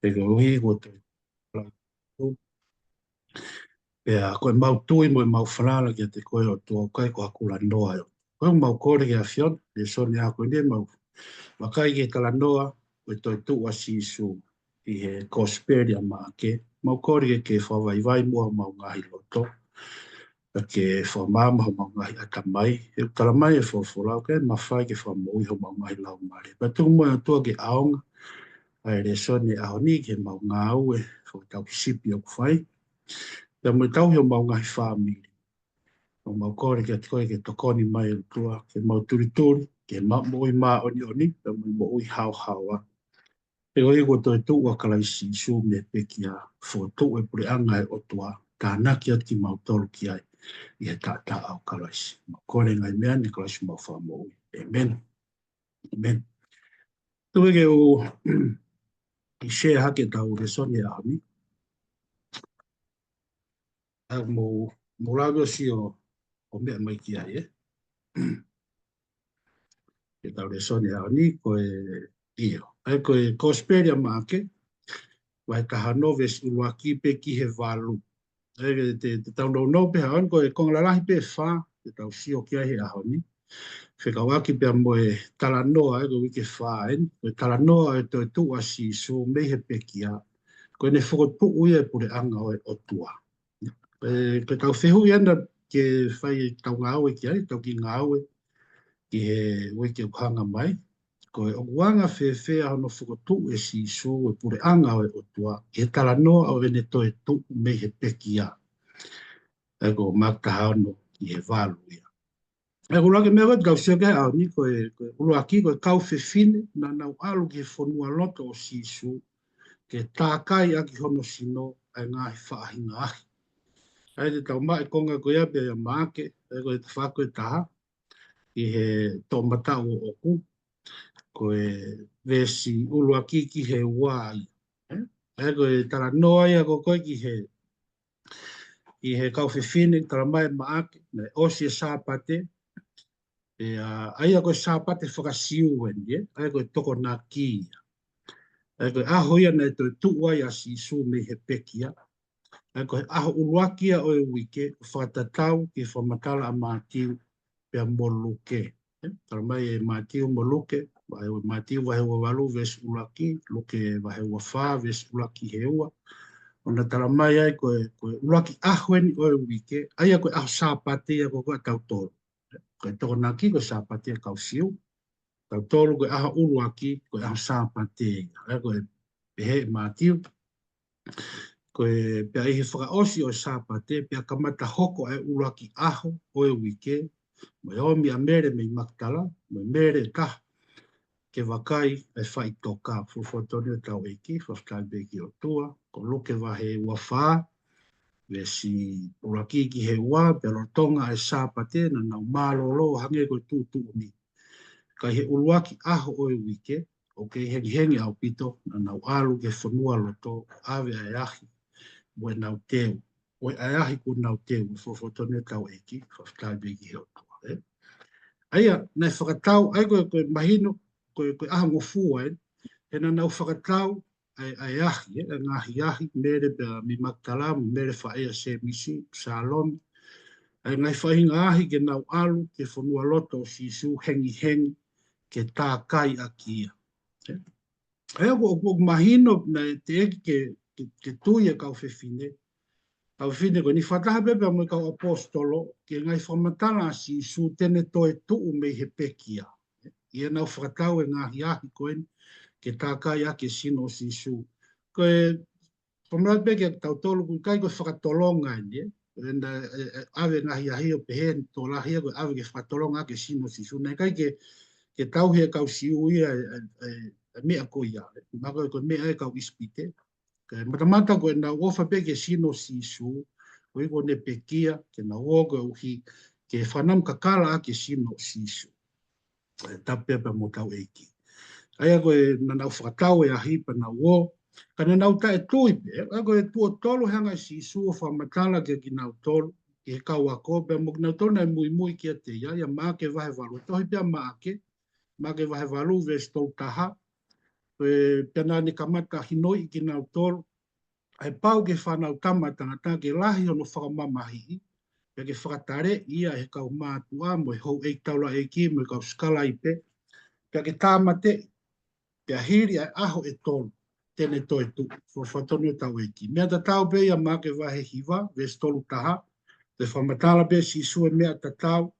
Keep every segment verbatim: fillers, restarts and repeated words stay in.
He koeʻuhi kuo toe, pea ko ʻemau tui mo ʻemau falala kiate koe ʻOtua, ʻoku ʻikai ko ha kulanoa ia. Ko ia ʻoku mau kole ki he ʻAfiona, lēsoni ʻo e ʻaho ni, mau vakai ki he talanoa ʻo e toetuʻu ʻa Sīsū ʻi he Kosipeli ʻa Maʻake. Mau kole ke ke fakavaivai muʻa homau ngaahi loto, pea ke fakamaama homau ngaahi ʻatamai. He ʻoku talamai ʻe he folofola, ʻoku ʻikai mafai ke fakamoʻui homau ngaahi laumālie. Pea tuku muʻa ʻOtua ke ʻaonga ʻa e lēsoni ʻo e ʻaho ni ki heʻemau ngāue fakatāutaha sipi ʻoku fai, pea mo e tauhi homau ngaahi fāmili. ʻOku mau kole kiate koe ke tokoni mai ʻOtua, ke mau tulituli ki he ma-, moʻui māʻoniʻoni, pea mo e moʻui haohaoa. He koeʻuhi kuo toetuʻu ʻa Kalaisi Sīsū mei he pekia, fokotuʻu e puleʻanga ʻo e ʻOtua, tānaki atu kimautolu ki ai ʻi he taʻataʻa ʻo Kalaisi. Mau kole e ngaahi meʻa ni ʻia Kalaisi homau Fakamoʻui. ʻĒmeni. ʻĒmeni. Tuku ke u kiʻi share hake ʻetau lēsoni ʻo e ʻaho ni. ʻA ia mou, mou lave ʻo sio ʻo meʻa mai ki ai, ē. Ke tau lēsoni ʻo e ʻaho ni ko e, ʻio. ʻA ia ko e Kosipeli ʻa Maʻake, vahe taha ono veesi ʻuluaki pē ki he valu. ʻA ia te, te tau nounou pē he ʻaho ni, ko e konga lalahi pē ʻe fā te tau sio ki ai he ʻaho ni. Fekauʻaki pea mo e talanoa, ʻa ia ko e uike fā eni, ko e talanoa ʻo e toetuʻu ʻa Sīsū mei he pekia, ko ʻene fokotuʻu ia e puleʻanga ʻo e ʻOtua. ʻE, ko ʻetau fehuʻi ʻanai ke fai ʻetau ngāue ki ai, ʻetau kiʻi ngāue ki he uike ʻoku hanga mai, ko e ʻoku anga fēfē ʻa hono fokotuʻu ʻe Sīsū e puleʻanga ʻo e ʻOtua ʻi he talanoa ʻo ʻene toetuʻu mei he pekia. ʻA ia ko Maʻake taha ono ki he valu ia. ʻA ia ko e ʻuluaki meʻa ko ē te tau sio ki ai he ʻaho ni ko e, ko e ʻuluaki ko e kau fefine naʻa nau ʻalu ki he fonualoto ʻo Sīsū ke tākai ʻaki hono sino ʻa e ngaahi faʻahinga ahi. ʻA ia te tau maʻu e konga ko ia pē ʻia Maʻake, ʻa ia ko e tafaʻaki ʻe taha, ʻi he toʻomataʻu ʻoʻoku, ko e veesi ʻuluaki ki he ua ia. ʻE? ʻA ia ko e talanoa ia ko ē ki he, ʻi he kau fefine, talamai ʻe Maʻake, naʻe ʻosi e Sāpate, pea, ʻa ia ko e Sāpate faka-Siu eni, ē? ʻA ia ko e Tokonaki ia. ʻA ia ko e ʻaho ia naʻe toetuʻu ai ʻa Sīsū mei he pekia. ʻA ia ko e ʻaho ʻuluaki ia ʻo e uike, ʻo fakatatau ki he fakamatala ʻa Mātiu pea mo Luke. Ē, talamai ʻe Mātiu mo Luke, vahe ua, Mātiu vahe ua valu veesi ʻuluaki, Luke vahe ua fā veesi ʻuluaki ki he ua. ʻOku na talamai ai ko e, ko e ʻuluaki ʻaho eni ʻo e uike, ʻa ia ko e ʻaho Sāpate ia ko ē ʻa tautolu. Ko e Tokonaki ko e Sāpate ʻa e kau Siu. Tautolu ko e ʻaho ʻuluaki, ko e ʻaho Sāpate ia. ʻA ia ko e pehē ʻe Mātiu, ko e pea ʻi he fakaʻosi ʻo e Sāpate, pea kamata hoko ʻa e ʻuluaki ʻaho ʻo e uike, mo e ōmi ʻa Mele mei Makitala, mo e Mele ʻe taha, ke vakai ʻa e faʻitoka. Folofola tonu ʻa hotau ʻEiki, fakafetaʻi pē ki he ʻOtua. Ko Luke vahe ua fā, veesi ʻuluaki ki he ua, pea lolotonga ʻa e Sāpate, naʻa nau mālōlō hangē ko e tuʻutuʻuni. Ka ʻi he ʻuluaki ʻaho ʻo e uike, ʻoku kei hengihengi ʻaupito, naʻa nau ʻalu ki he fonualoto, ʻave ʻa e ahi, mo ʻenau teu. ʻO e ʻa e ahi kuo nau teu, ʻa e folofola tonu ʻa hotau ʻEiki, fakafetaʻi pē ki he ʻOtua, ē. ʻA ia, naʻe fakatau, ʻa ia ko e, ko e mahino, ko e, ko e ʻaho ngofua ē, he naʻa nau fakatau ʻa e, ʻa e ahi, ē, ʻa e ngaahi ahi, Mele pea mei Makitala, mo Mele faʻē ʻa Sēmisi, Sālome, ʻa e ngaahi faʻahinga ahi ke nau ʻalu ki he fonualoto ʻo Sīsū hengihengi ke tākai ʻaki ia. Ē? ʻA ia ʻoku, ʻoku, ʻoku mahino naʻe teʻeki ke, ke, ke tui e kau fefine. Kau fefine ko eni fakataha pē pea mo e kau ʻaposetolo ki he ngaahi fakamatala ʻa Sīsū te ne toetuʻu mei he pekia. ʻI heʻenau fakatau e ngaahi ahi ko eni ke tākai ʻaki e sino ʻo Sīsū. Ko e fakamatala pē kiate kitautolu ʻoku ʻikai ko e fakatolonga eni, ē. ʻE na, ē, ē, ʻave ngaahi ahi ʻo pehē ʻe he tokolahi ia ko e ʻave ke fakatolonga ʻaki e sino ʻo Sīsū. Naʻe ʻikai ke, ke tauhi ʻe he kau Siu ia e, e, e, e meʻa ko ia, ē. Mahalo ko e meʻa ia ʻa e kau ʻIsipite. Ka e matamata ko ʻenau ʻofa pē ki he sino ʻo Sīsū, koeʻuhi ko ʻene pekia, ke nau ō koeʻuhi ke fakanamu kakala ʻaki e sino ʻo Sīsū. Ē, tapu pē pea mo hotau ʻEiki. ʻA ia ko e naʻa nau fakatau e ahi pea nau ō, ka naʻa nau taʻetui pē, ʻa ia ko e tuʻo tolu he hanga ʻe Sīsū ʻo fakamatala kiate kinautolu, ki he kau ako, pea mo kinautolu naʻe muimui kiate ia, ʻia Maʻake vahe valu, tohi pē ʻa Maʻake, Maʻake vahe valu, veesi tolu taha, Ko e pea naʻa ne kamata hinoiʻi kinautolu, ʻa e pau ki he Fanautama ʻa Tangata ke lahi hono fakamamahiʻi, pea ke fakataleʻi ia ʻe he kau mātuʻa mo e houʻeiki taulaʻeiki mo e kau sikalaipe, pea ke tāmateʻi, pea hili ʻa e ʻaho ʻe tolu te ne toe tuʻu. Folofola tonu ʻetau ʻEiki. Meʻa tatau pē ia Maʻake vahe hiva, veesi tolu taha, ʻoku fakamatala pē ʻe Sīsū e meʻa tatau,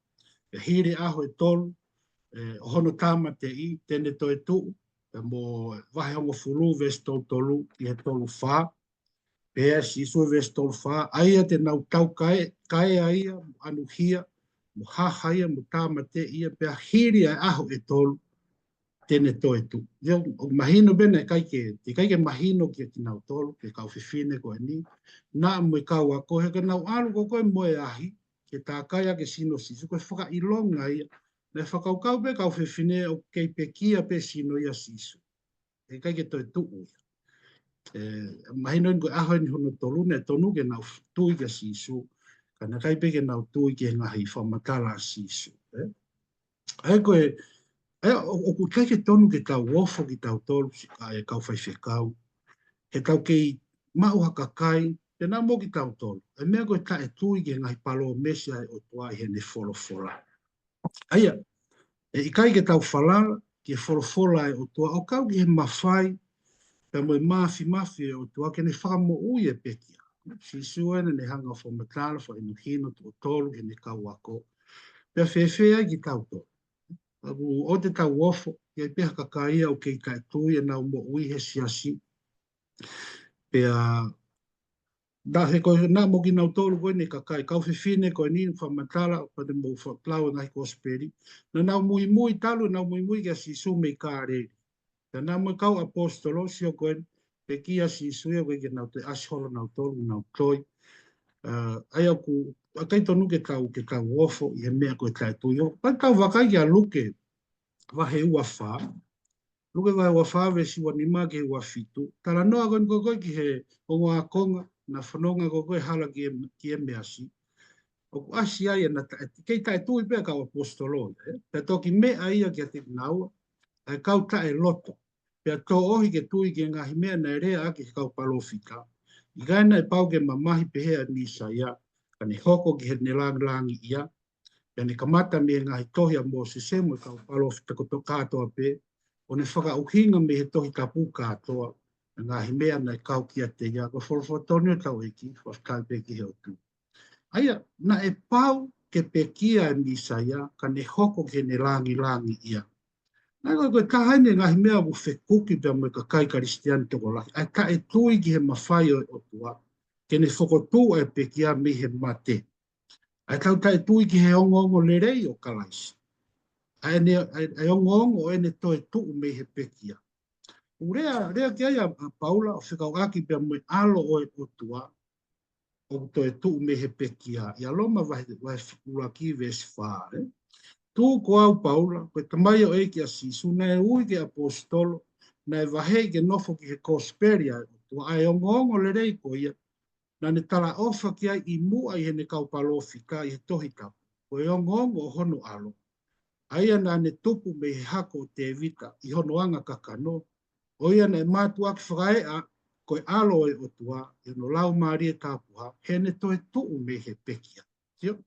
pea hili ʻaho ʻe tolu, ē, ʻo hono tāmateʻi, te ne toe tuʻu, pea mo vahe hongofulu, veesi tolu tolu ki he tolu fā, pea Sīsū veesi tolu fā, ʻa ia te nau taukae, kae ʻa ia, mo ʻanuhia, mo haha ia, mo tāmateʻi ia, pea hili ʻa e ʻaho ʻe tolu, te ne toe tuʻu. Ia, ʻoku mahino pē naʻe ʻikai ke, ʻikai ke mahino kia kinautolu, ki he kau fefine ko eni, naʻa mo e kau ako, he ka nau ʻalu ko ē mo e ahi, ke tākai ʻaki e sino ʻo Sīsū, ko e fakaʻilonga ia. Naʻe fakakaukau pē kau fefine ʻoku kei pekia pē sino ia ʻo Sīsū. ʻE ʻikai ke toe tuʻu ia. Ē, mahino eni ko e ʻaho eni hono tolu naʻe tonu ke nau tui kia Sīsū, ka naʻe ʻikai pē ke nau tui ki he ngaahi fakamatala ʻa Sīsū, ē? ʻA ia ko e, ʻa ia ʻo, ʻoku ʻikai ke tonu ke tau ofo kitautolu, siʻi ka-, ʻa e kau faifekau. He tau kei maʻu ha kakai, pea naʻa mo kitautolu. ʻA e meʻa ko e taʻetui ki he ngaahi palōmesi ʻa e ʻOtua ʻi heʻene folofola. ʻA ia, ʻe ʻikai ke tau falala ki he folofola ʻa e ʻOtua ʻo kau ki he mafai, pea mo e māfimafi ʻa e ʻOtua ke ne fakamoʻui e pekia. Sīsū ē naʻa ne hanga ʻo fakamatala, fakahinohino tuʻo tolu ki heʻene kau ako. Pea fēfē ai kitautolu. ʻOku ʻoua te tau ofo, ʻi ai pē ha kakai ia ʻoku kei taʻetui ʻenau moʻui he siasi. Pea naʻe ko ē naʻa mo kinautolu ko eni kakai, kau fefine ko eni fakamatala, ʻo pate mo fa-, lau e ngaahi kosipeli. Naʻa nau muimui talu, nau muimui kia Sīsū mei Kāleli. Pea naʻa mo e kau ʻaposetolo, sio ko ē, pekia ʻa Sīsū ia ʻoku ʻikai ke nau toe ʻasi holo nautolu, nau toi. Ā, ʻa ia ʻoku, ʻikai tonu ke tau, ke tau ofo, ʻi he meʻa ko e taʻetui. ʻOku pau ke tau vakai kia Luke, vahe ua fā. Luke vahe ua fā veesi ua nima ki he ua fitu. Talanoa ko eni ko ē ki he ongo ākonga, naʻe fononga ko ē hala ki ʻE-, ki ʻEmeasi. ʻOku ʻasi ai ʻena ta-, kei taʻetui pē kau ʻaposetolo, ē? Pea toki meʻa ia kiate kinaua, ʻa e kau taʻeloto. Pea toʻohi ke tui ki he ngaahi meʻa naʻe lea ʻaki ʻe he kau palōfita. ʻIkai naʻe pau ke mamahi pehē ʻa e Mīsaia, ka ne hoko ki heʻene langilangiʻia, pea ne kamata mei he ngaahi tohi ʻa Mōsese mo e kau palōfita kotoa kātoa pē, ʻo ne fakaʻuhinga mei he Tohi Tapu kātoa, ʻa e ngaahi meʻa naʻe kau kiate ia. Ko e folofola tonu ʻetau ʻEiki, fakafetaʻi pē ki he ʻOtua. ʻA ia, naʻe pau ke pekia e Mīsaia, ka ne hoko ki heʻene langilangiʻia. Naʻe ko e, ko e taha eni e ngaahi meʻa ʻoku fekuki pea mo e kakai Kalisitiane tokolahi. ʻA e taʻetui ki he mafai ʻo e ʻOtua, ke ne fokotuʻu ʻa e pekia mei he mate. ʻA e tau taʻetui ki he ongoongolelei ʻo Kalaisi. ʻA ʻene, ʻa e, ʻa e ongoongo ʻo ʻene toetuʻu mei he pekia. ʻOku lea, lea ki ai ʻa, ʻa Paula ʻo fekauʻaki pea mo e ʻAlo ʻo e ʻOtua, ʻoku toetuʻu mei he pekia. ʻIa Loma vahe, vahe ʻuluaki veesi fā, ē? Tuku ko au Paula, ko e tamaioʻeiki ʻa Sīsū, naʻe ui ke ʻaposetolo, naʻe vaheʻi ke nofo ki he kosipeli ʻa e ʻOtua, ʻa e ongoongolelei ko ia, naʻa ne talaʻofa ki ai ʻi muʻa ʻi heʻene kau palōfita ʻi he Tohi Tapu. Ko e ongoongo ʻo hono ʻAlo, ʻa ia naʻa ne tupu mei he hako ʻo Tēvita ʻi hono anga kakano, ʻo ia naʻe mātuʻaki fakaeʻa ko e ʻAlo ʻo e ʻOtua ʻi hono Laumālie Tapuhā, heʻene toetuʻu mei he pekia. Sio?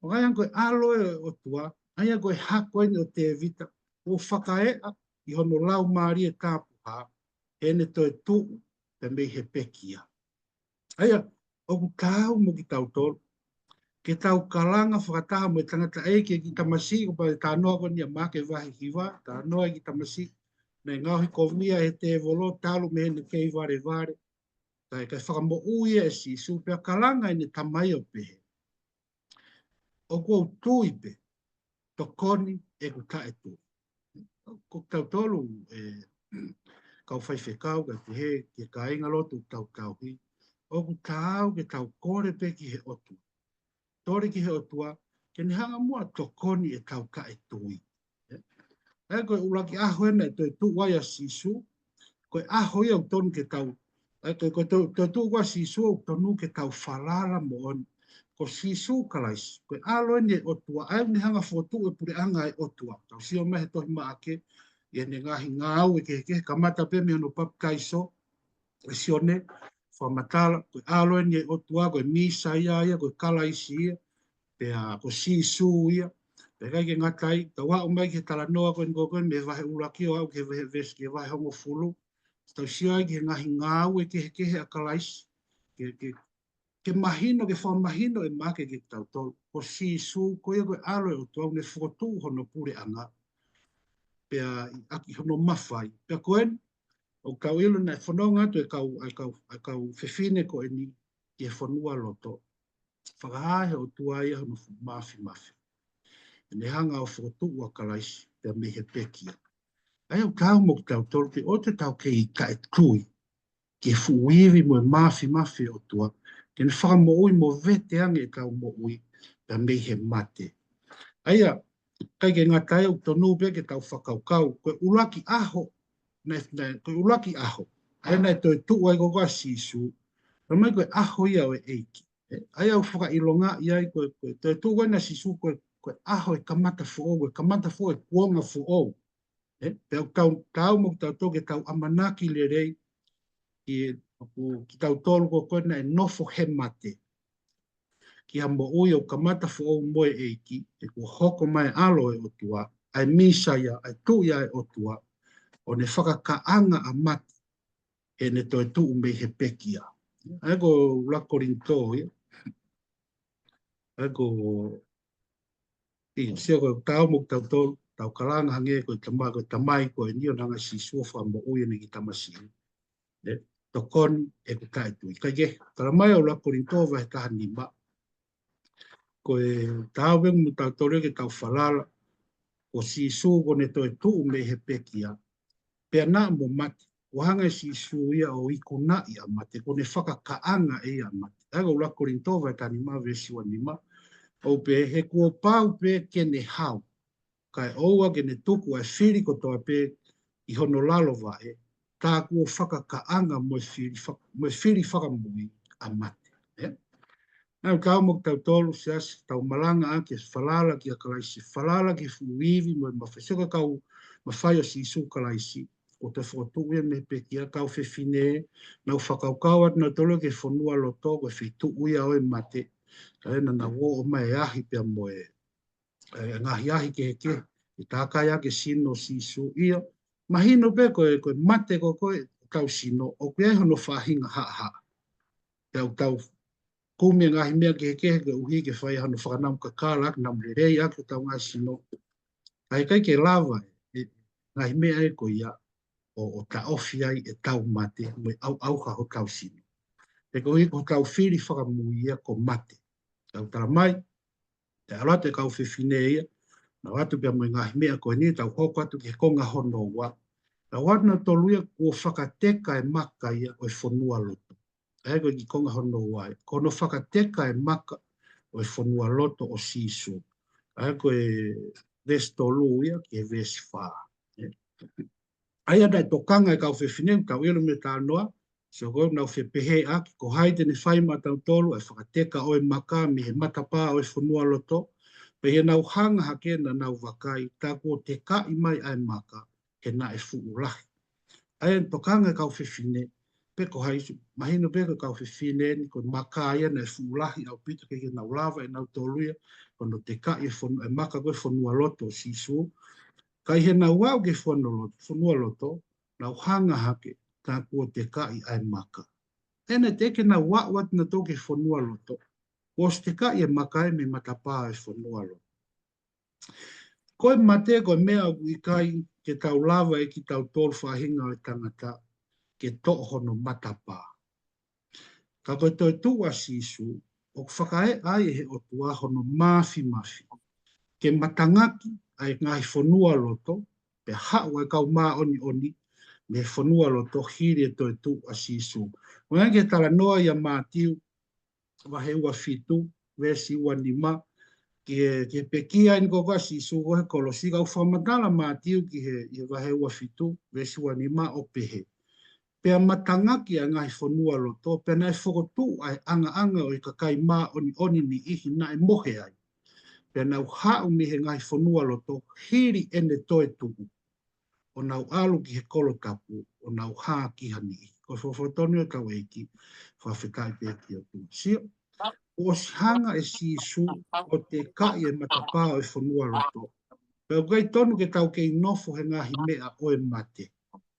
ʻOku ʻi ai ange ko e ʻAlo ʻo e ʻOtua, ʻa ia ko e hako eni ʻo Tēvita, ʻoku fakaeʻa ʻi hono Laumālie Tapuhā, heʻene toetuʻu pē mei he pekia. ʻA ia, ʻoku taau mo kitautolu ke tau kalanga fakataha mo e tangataʻeiki e kiʻi tamasiʻi, ko e pau e talanoa ko eni ʻa Maʻake vahe hiva, talanoa e kiʻi tamasiʻi naʻe ngaohikovia ʻe he tēvolo talu mei heʻene kei valevale, kae, kae fakamoʻui ia ʻe Sīsū, pea kalanga ʻene tamai ʻo pehē, ʻoku ou tui pē, tokoni ʻeku taʻetui. Ko kitautolu, ē, kau faifekau, kae pehē ki he kāingalotu ʻoku tau tauhi, ʻoku taau ke tau kole pē ki he ʻOtua. Kole ki he ʻOtua ke ne hanga muʻa ʻo tokoni ʻetau taʻetui. Ē? Ē, ko e ʻuluaki ʻaho ena ʻe toetuʻu ai ʻa Sīsū, ko e ʻaho ia ʻoku tonu ke tau, ē, ko e, ko e toe, toetuʻu ko ē ʻa Sīsū ʻoku tonu ke tau falala moʻoni. Ko Sīsū Kalaisi, ko e ʻAlo eni ʻo e ʻOtua, ʻa ia ʻoku ne hanga ʻo fokotuʻu e puleʻanga ʻo e ʻOtua. Tau sio mai he tohi Maʻake, ʻi heʻene ngaahi ngāue kehekehe, kamata pē mei hono papitaiso ʻe Sione, fakamatala, ko e ʻAlo eni ʻo e ʻOtua, ko e Mīsaia ia, ko e Kalaisi ia, pea ko Sīsū ia. Pea ʻikai ke ngata ai, tau aʻu mai ki he talanoa ko eni ko ē mei he vahe ʻuluaki ʻo aʻu ki he vahe, veesi ki he vahe hongofulu. Tau sio ai ki he ngaahi ngāue kehekehe ʻa Kalaisi. Ke, ke, ke mahino, ke fakamahino ʻe Maʻake kiate kitautolu. Ko Sīsū, ko ia ko e ʻAlo ʻo e ʻOtua, ʻoku ne fokotuʻu hono puleʻanga. Pea ʻi, ʻaki hono mafai. Pea ko eni, ʻoku tau ʻilo naʻe fononga atu e kau, ʻa e kau, ʻa e kau fefine ko eni ki he fonualoto. Fakahā ʻe he ʻOtua ia hono fuʻu māfimafi. ʻEne hanga ʻo fokotuʻu ʻa Kalaisi, pea mei he pekia. ʻA ia ʻoku taau mo kitautolu ke ʻoua te tau kei taʻetui ki he fuʻu ivi mo e māfimafi ʻo e ʻOtua, ke ne fakamoʻui mo vete ange ʻetau moʻui, pea mei he mate. ʻA ia, ʻikai ke ngata ai, ʻoku tonu pē ke tau fakakaukau, ko e ʻuluaki ʻaho, naʻe, naʻe, ko e ʻuluaki ʻaho, ʻa ia naʻe toetuʻu ai ko ē ʻa Sīsū, talamai ko e ʻaho ia ʻo e ʻEiki. ʻE, ʻa ia ʻoku fakaʻilongaʻi ai ko e, ko e toetuʻu ko ē ʻa Sīsū ko e, ko e ʻaho e kamata foʻou, ko e kamata foʻou e kuonga foʻou. ʻE, pea ʻoku tau, taau mo kitautolu ke tau ʻamanaki lelei, ʻi he, ʻoku kitautolu ko ē naʻe nofo he mate ki ha moʻui ʻoku kamata foʻou mo e ʻEiki, he kuo hoko mai ʻa e ʻAlo ʻo e ʻOtua, ʻa e Mīsaia, ʻa e Tuʻi ʻa e ʻOtua, ʻo ne fakakaʻanga ʻa mate, heʻene toetuʻu mei he pekia. ʻA ia ko e ʻuluaki Kolinitō ia. ʻA ia ko ʻI, sio ko e taau mo kitautolu, tau kalanga hangē ko e tama-, ko e tamai ko eni ʻoku ne hanga ʻe Sīsū ʻo fakamoʻui ʻene kiʻi tamasiʻi. ʻE, tokoni ʻeku taʻetui. Kae kehe, talamai ʻe he ʻuluaki Kolinitō vahe taha nima. Ko e taau pē mo kitautolu ke tau falala, ko Sīsū ʻoku ne toetuʻu mei he pekia. Pea naʻa mo mate, ʻoku hanga ʻe Sīsū ia ʻo ikunaʻi ʻa mate, ʻoku ne fakakaʻanga ʻe ia ʻa mate. ʻA ia ko e ʻuluaki Kolinitō vahe taha nima veesi ua nima, ʻoku pehē, he kuo pau pē ke ne hau, kae ʻoua ke ne tuku ʻa e fili kotoa pē ʻi hono lalo vaʻe, tā kuo fakakaʻanga mo e fili fak-, mo e fili fakamui ʻa mate. ʻE? Naʻa ʻoku taau mo kitautolu, siasi, tau malangaʻaki e falala kia Kalaisi, falala ki he fuʻu ivi mo e mafai, sio ko e kau mafai ʻo Sīsū Kalaisi, kuo toe fokotuʻu ia mei he pekia, kau fefine, naʻa nau fakakaukau atu nautolu ki he fonualoto, ko e feituʻu ia ʻo e mate, kae naʻa nau ō mai e ahi pea mo e, e ngaahi ahi kehekehe, ʻe tākai ʻaki e sino ʻo Sīsū ia, mahino pē ko e, ko e mate ko ē ʻo e tau sino, ʻoku ʻi ai hono faʻahinga haʻahaʻa. Pea ʻoku tau kumi e ngaahi meʻa kehekehe koeʻuhi ke fai hano fakanamu kakala ʻaki, namu lelei ʻaki hotau ngaahi sino. Kae ʻikai ke lava e ngaahi meʻa ʻe ko ia ʻo, ʻo taʻofi ai ʻetau mate mo e ʻauʻauha hotau sino. He koeʻuhi ko hotau fili fakamui ia ko mate. Tau talamai, te ʻalu atu e kau fefine ia, naʻa nau ō atu pea mo e ngaahi meʻa ko eni, tau hoko atu ki he konga hono ua. Naʻa nau ō atu nautolu ia kuo fakateka e maka ia ʻo e fonualoto. ʻA ia ko e kiʻi konga hono ua ia. Ko hono fakateka e maka ʻo e fonualoto ʻo Sīsū. ʻA ia ko e veesi tolu ia ki he veesi fā. ʻA ia naʻe tokanga e kau fefine, tau ʻilo mei he talanoa, sio ko ē naʻa nau fepehēʻaki, ko hai te ne fai maʻatautolu ʻa e fakateka ʻo e maka mei he matapā ʻo e fonualoto, pea ʻi heʻenau hanga hake naʻa nau vakai, tā kuo tekaʻi mai ʻa e maka, he naʻe fuʻu lahi. ʻA ia naʻe tokanga e kau fefine, pe ko hai, mahino pē ko e kau fefine eni, ko e maka ia naʻe fuʻu lahi ʻaupito ke, ke nau lava ʻe nautolu ia, ko hono tekaʻi e fonu-, e maka ko ē fonualoto ʻo Sīsū. Ka ʻi heʻenau aʻu ki he fonualoto, fonualoto, nau hanga hake, tā kuo tekaʻi ʻa e maka. ʻE naʻe teʻeki ke nau aʻu atu nautolu ki he fonualoto, kuo ʻosi tekaʻi e maka ia mei he matapā ʻo e fonualoto. Ko e mate, ko e meʻa ʻoku ʻikai ke tau lava ʻe kitautolu faʻahinga ʻo e tangata ke toʻo hono matapā. Ka ko e toetuʻu ʻa Sīsū, ʻoku fakaeʻa ai ʻe he ʻOtua hono māfimafi ke matangaki ʻa e ngaahi fonualoto, pea haʻu ʻa e kau māʻoniʻoni mei he fonualoto hili e toetuʻu ʻa Sīsū. Ko e ngaahi talanoa ia Mātiu, vahe ua fitu, veesi ua nima, ki he, ki he pekia eni ko ē ʻa Sīsū ko ē he kolosi, ka ʻoku fakamatala Mātiu ki he, ʻi he vahe ua fitu, veesi ua nima ʻo pehē. Pea matangaki ʻa e ngaahi fonualoto, pea naʻe fokotuʻu ʻa e ʻangaʻanga ʻo e kakai māʻoniʻoni niʻihi naʻe mohe ai. Pea nau haʻu mei he ngaahi fonualoto, hili ʻene toetuʻu. ʻo nau ʻalu ki he kolo tapu, ʻo nau hā ki ha niʻihi. Ko e folofola tonu ia ʻa hotau ʻEiki, fakafetaʻi pē ki he ʻOtua. Sio, kuo ʻosi hanga ʻe Sīsū ʻo tekaʻi e matapā ʻo e fonualoto. Pea ʻoku ʻikai tonu ke tau kei nofo he ngaahi meʻa ʻo e mate.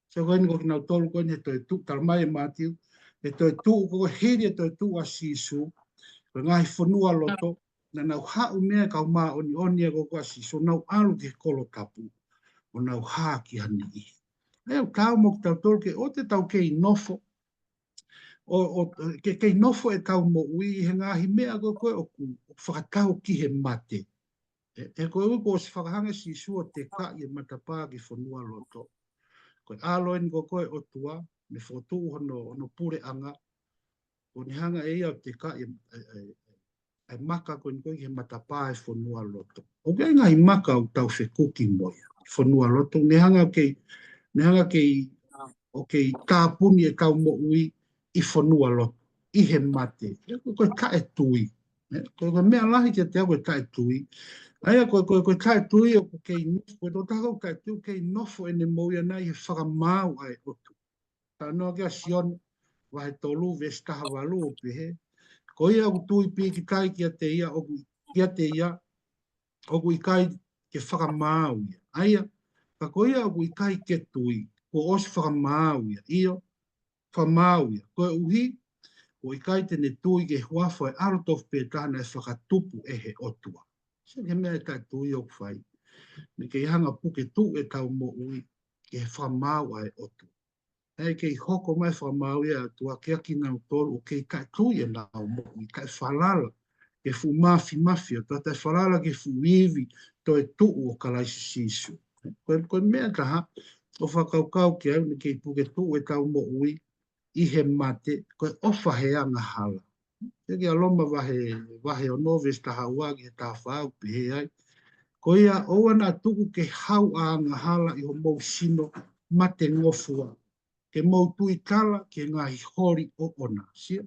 Sio ko eni ko kinautolu ko eni he toetuʻu, talamai ʻe Mātiu, he toetuʻu ko ē hili e toetuʻu ʻa Sīsū, ko e ngaahi fonualoto, naʻa nau haʻu mei ai e kau māʻoniʻoni ia ko ē ʻa Sīsū, nau ʻalu ki he kolo tapu, ʻo nau hā ki ha niʻihi. ʻE ʻoku taau mo kitautolu ke ʻoua te tau kei nofo, ʻo, ʻo, ke, kei nofo ʻetau moʻui he ngaahi meʻa ko ē ko ē ʻoku, ʻoku fakatau ki he mate. ʻE, ʻe ko e ʻuhi kuo ʻosi fakahanga ʻe Sīsū ʻo tekaʻi e matapā ki fonualoto. Ko e ʻAlo eni ko ē ko ē ʻo e ʻOtua, ne fokotuʻu hono, hono puleʻanga, kuo ne hanga ʻe ia ʻo tekaʻi e, e, e, e maka ko eni ko ē ki he matapā ʻo e fonualoto. ʻOku ʻi ai e ngaahi maka ʻoku tau fekuki mo ia, fonualoto, ne hanga ʻo kei, ne hanga kei, ʻo kei tāpuni ʻetau moʻui ʻi fonualoto, ʻi he mate. Ko e, ko e taʻetui. ʻE, ko e, ko e meʻa lahi kiate au ko e taʻetui. ʻA ia ko e, ko e, ko e taʻetui ʻoku kei nofo, ko e tokotaha ʻoku taʻetui ʻoku kei nofo ʻene moʻui ʻana ʻi he fakamaau ʻa e ʻOtua. Talanoa ki ai ʻa Sione, vahe tolu, veesi taha valu ʻo pehē, ko ia ʻoku tui pīkitai kiate ia, ʻoku, kiate ia, ʻoku ʻikai ke fakamaau ia. ʻA ia, ka ko ia ʻoku ʻikai ke tui, kuo ʻosi fakamaau ia. ʻIo, fakamaau ia. Koeʻuhi, kuo ʻikai te ne tui ki he huafa ʻo e ʻAlo tofu pē taha naʻe fakatupu ʻe he ʻOtua. Sio ki he meʻa e taʻetui ʻoku fai. Ne kei hanga ʻo puke tuʻu ʻetau moʻui ki he fakamaau ʻa e ʻOtua. ʻE kei hoko mai e fakamaau ia ʻa e ʻOtua kiate kinautolu ʻoku kei taʻetui ʻenau moʻui, taʻefalala ki he fuʻu māfimafi ʻo e ʻOtua, taʻefalala ki he fuʻu ivi toetuʻu ʻo Kalaisi Sīsū. Ko e, ko e meʻa ʻe taha, ʻoku fakakaukau ki ai, ne kei puke tuʻu ʻetau moʻui ʻi he mate, ko e ʻofa he angahala. Sio ki ai Loma vahe, vahe ono veesi taha ua ki he taha fā ʻoku pehē ai, ko ia ʻoua naʻa tuku ke hau ʻa e angahala ʻi homou sino matengofua, ke mou tuitala ki he ngaahi holi ʻoʻona. Sio,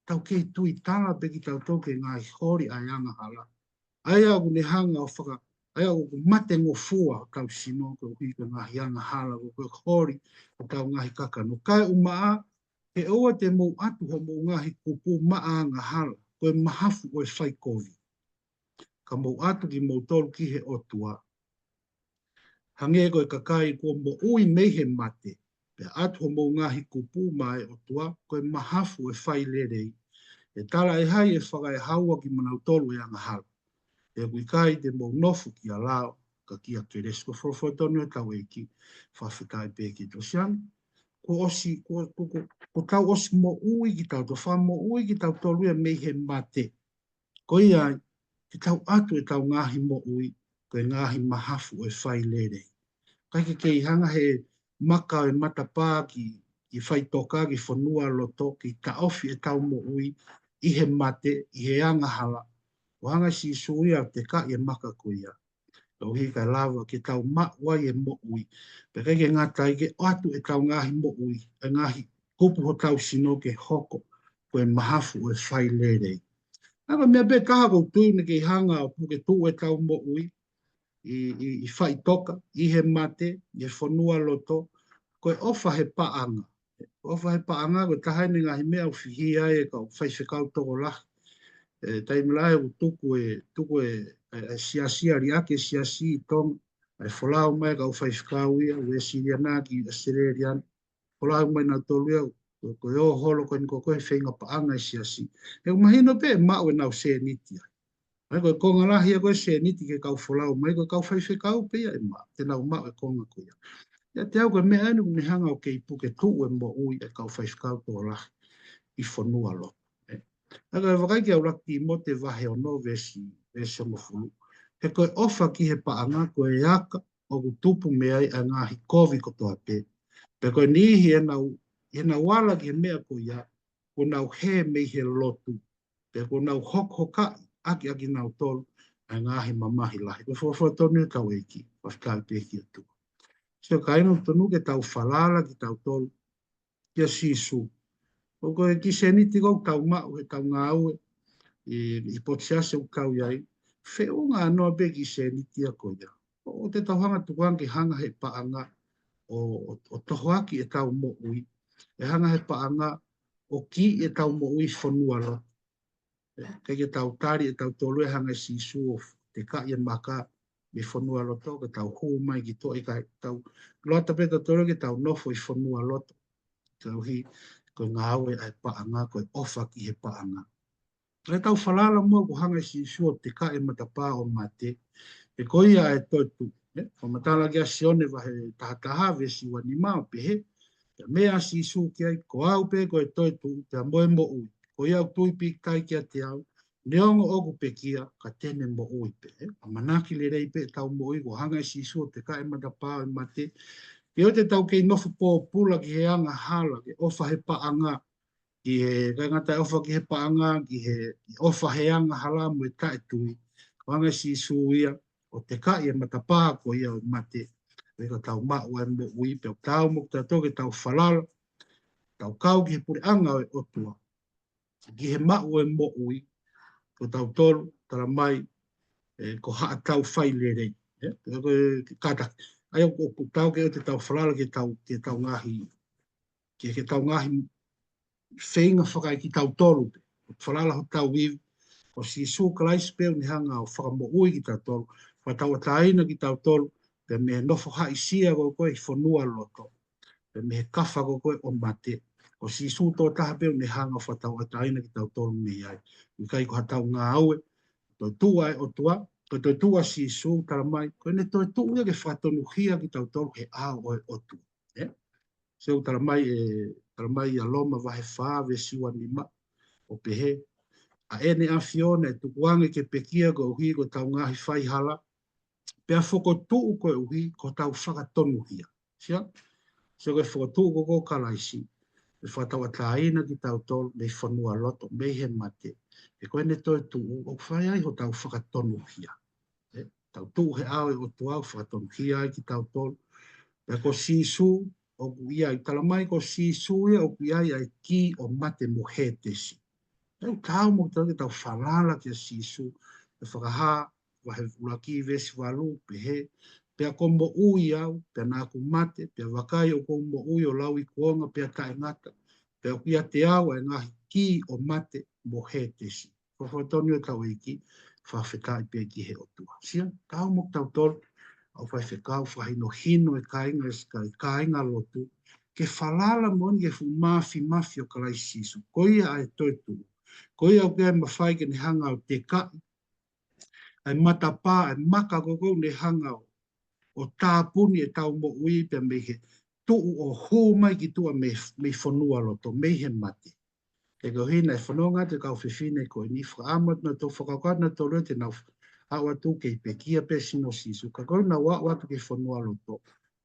tau kei tuitala pē kitautolu ki he ngaahi holi ʻa e angahala. ʻA ia ʻoku ne hanga ʻo faka-, ʻa ia ʻoku matengofua hotau sino koeʻuhi ko e ngaahi angahala, ko e holi hotau ngaahi kakano. Kaeʻumaʻā, he ʻoua te mou ʻatu homou ngaahi kupu maʻa angahala, ko e mahafu ʻo e faikovi. Ka mou ʻatu kimoutolu ki he ʻOtua, hangē ko e kakai kuo moʻui mei he mate, pea ʻatu homou ngaahi kupu maʻa e ʻOtua, ko e mahafu ʻo e failelei. ʻE tala ʻe hai ʻe fakaehaua kimautolu ʻe he angahala? He ʻoku ʻikai te mou nofo kia lao, ka kia Kelesi. Ko e folofola tonu ia ʻa hotau ʻEiki, fakafetaʻi pē ki he ʻOtua. Sio ange, kuo ʻosi, kuo, kuo, kuo, kuo tau ʻosi moʻui kitautolu, fakamoʻui kitautolu ia mei he mate. Ko ia ai, te tau ʻatu ʻetau ngaahi moʻui, ko e ngaahi mahafu ʻo e failelei. ʻIkai ke kei hanga he maka ʻo e matapā ki, ki faʻitoka, ki fonualoto, ke taʻofi ʻetau moʻui ʻi he mate, ʻi he angahala. Kuo hanga ʻe Sīsū ia ʻo tekaʻi e maka ko ia, koeʻuhi kae lava ke tau maʻu ai e moʻui. Pea ʻikai ke ngata ai, ke ʻoatu ʻetau ngaahi moʻui, e ngaahi kupu hotau sino ke hoko ko e mahafu ʻo e failelei. ʻA ia ko e meʻa pē ʻe taha ʻoku ou tui ne kei hanga ʻo puke tuʻu ʻetau moʻui ʻi, ʻi, ʻi faʻitoka, ʻi he mate, ʻi he fonualoto, ko e ʻofa he paʻanga. ʻOfa he paʻanga, ko e taha eni e ngaahi meʻa ʻoku fihia ai e kau faifekau tokolahi. ʻE, taimi lahi ʻoku tuku e, tuku e, e, e siasi, liʻaki e siasi ʻi Tonga, ʻa e folau mai e kau faifekau ia, Uēsiliana ki ʻAositelēlia, folau mai nautolu ia, ko, ko e ō holo ko eni ko ē he feinga paʻanga e siasi. ʻE, ʻoku mahino pē ʻe maʻu ʻenau sēniti ai. ʻA ia ko e konga lahi ia ko ē e sēniti ke kau folau mai, ko e kau faifekau pē ia ʻe maʻu, te nau maʻu e konga ko ia. ʻIate au ko e meʻa eni ʻoku ne hanga ʻo kei puke tuʻu e moʻui e kau faifekau tokolahi ʻi fonualoto. ʻE. ʻA ia ko e vakai ki he ʻuluaki Tīmote vahe ono veesi, veesi hongofulu. He ko e ʻofa ki he paʻanga ko e aka ʻoku tupu mei ai ʻa e ngaahi kovi kotoa pē. Pea ko e niʻihi ʻenau, ʻenau ala ki he meʻa ko ia, kuo nau hē mei he lotu. Pea kuo nau hokohokaʻi ʻaki ʻakinautolu ʻa e ngaahi mamahi lahi. Ko e folofola tonu ia ʻa hotau ʻEiki, fakafetaʻi pē ki he ʻOtua. Sio kāinga, ʻoku tonu ke tau falala kitautolu kia Sīsū. ʻOku ʻi ai e kiʻi sēniti ʻoku tau maʻu heʻetau ngāue ʻi, ʻi he potu siasi ʻoku tau ʻi ai. Feʻunga ʻanoa pē kiʻi sēniti ia ko ia. ʻOua te tau hanga ʻo tuku ange ke hanga he paʻanga ʻo, ʻo, ʻo tohoaki ʻetau moʻui, ʻe hanga he paʻanga ʻo kiʻi ʻetau moʻui fonua loto. ʻIkai ke tau tali ʻe tautolu ʻe hanga ʻe Sīsū ʻo tekaʻi e maka mei fonua loto, ke tau hū mai ki tuʻa, ʻikai, tau loto pē tautolu ke tau nofo ʻi fonua loto. Koeʻuhi, ko e ngāue ʻa e paʻanga, ko e ʻofa ki he paʻanga. ʻE tau falala muʻa kuo hanga ʻe Sīsū ʻo tekaʻi e matapā ʻo mate, he ko ia ʻa e toetuʻu. ʻE, fakamatala kia Sione vahe tahataha veesi uanima ʻo pehē, pea meʻa ʻa Sīsū ki ai, ko au pē ko e toetuʻu, pea mo e moʻui. Ko ia ʻoku tui pīkitai kiate au, neongo ʻoku pekia, ka te ne moʻui pē. ʻE, ʻamanaki lelei pē ʻetau moʻui, kuo hanga ʻe Sīsū ʻo tekaʻi e matapā ʻo e mate. Pea ʻoua te tau kei nofo pōpula ki he angahala, ke ʻofa he paʻanga, ki he, ʻikai ngata ʻofa ki he paʻanga, ki he, ki ʻofa he angahala mo e taʻetui. Ko e hanga ʻe Sīsū ia ʻo tekaʻi e matapā ko ia ʻo e mate, pea ka tau maʻu ʻa e moʻui, pea tau mo tautolu ke tau falala, tau kau ki he puleʻanga ʻo e ʻOtua, ki he maʻu ʻo e moʻui, ko tautolu, tala mai, ʻe, ko haʻatau fai lelei. ʻE, ko e kātaki. ʻA ia ʻoku, ʻoku tau ke ʻoua te tau falala ke tau, ke tau ngaahi, ke, ke tau ngaahi feinga fakaekitautolu pē. Falala hotau ivi, ko Sīsū Kalaisi pē ʻoku ne hanga ʻo fakamoʻui kitautolu, fakatauʻatāina kitautolu, pea mei he nofo haʻisia ko ē ʻi fonua loto, pea mei he kafa ko ē ʻo mate. Ko Sīsū tokotaha pē ʻoku ne hanga ʻo fakatauʻatāina kitautolu mei ai. ʻIkai ko haʻatau ngāue, toetuʻu ʻa e ʻOtua, ko e toetuʻu ʻa Sīsū, tala mai, ko ʻene toetuʻu ia ke fakatonuhia kitautolu he ʻao ʻo e ʻOtua. ʻE? Sio, tala mai ʻe, tala mai ʻia Loma vahe fā veesi uanima, ʻo pehē, ʻa ʻEne ʻAfio naʻe tukuange ke pekia koeʻuhi ko ʻetau ngaahi faihala, pea fokotuʻu koeʻuhi ko hotau fakatonuhia. Sio? Sio, ko e fokotuʻu ko ē ʻo Kalaisi, ʻe fakatauʻatāina kitautolu mei fonua loto, mei he mate. He ko ʻene toetuʻu, ʻoku fai ai hotau fakatonuhia. ʻE, tau tuʻu he ʻao ʻo e ʻOtua ʻoku fakatonuhia ai kitautolu. Pea ko Sīsū ʻoku ʻi ai, tala mai ko Sīsū ia ʻoku ʻi ai ʻa e kī ʻo mate mo Hētesi. ʻE, ʻoku tau mo tau ke tau falala kia Sīsū, ʻe Fakahā vahe ʻuluaki veesi valu, pehē, pea ko e moʻui au, pea naʻa ku mate, pea vakai ʻoku ou moʻui ʻo lauikuonga pea taʻengata, pea ʻoku ʻiate au ʻa e ngaahi kī ʻo mate mo Hētesi. Ko e fakatonu ʻo tau ʻEiki, fakafetaʻi pē ki he ʻOtua. Sio, tau mo tautolu, ʻoku faifekau, fakahinohino e kāinga, e kāinga lotu, ke falala moʻoni ki he fuʻu māfimafi ʻo Kalaisi Sīsū. Ko ia ʻa e toetuʻu. Ko ia ʻoku ʻi ai e mafai ke ne hanga ʻo tekaʻi ʻa e matapā, ʻa e maka ko ē ʻoku ne hanga ʻo, ʻo tāpuni ʻetau moʻui pea mei he tuʻu ʻo hū mai ki tuʻa mei, mei fonua loto, mei he mate. He koeʻuhi naʻe fononga atu e kau fefine ko eni, fakaʻamu atu nautolu, fakakaukau atu nautolu te nau aʻu atu kei pekia pē sino Sīsū. Ka ko ʻenau aʻu atu ki fonua loto,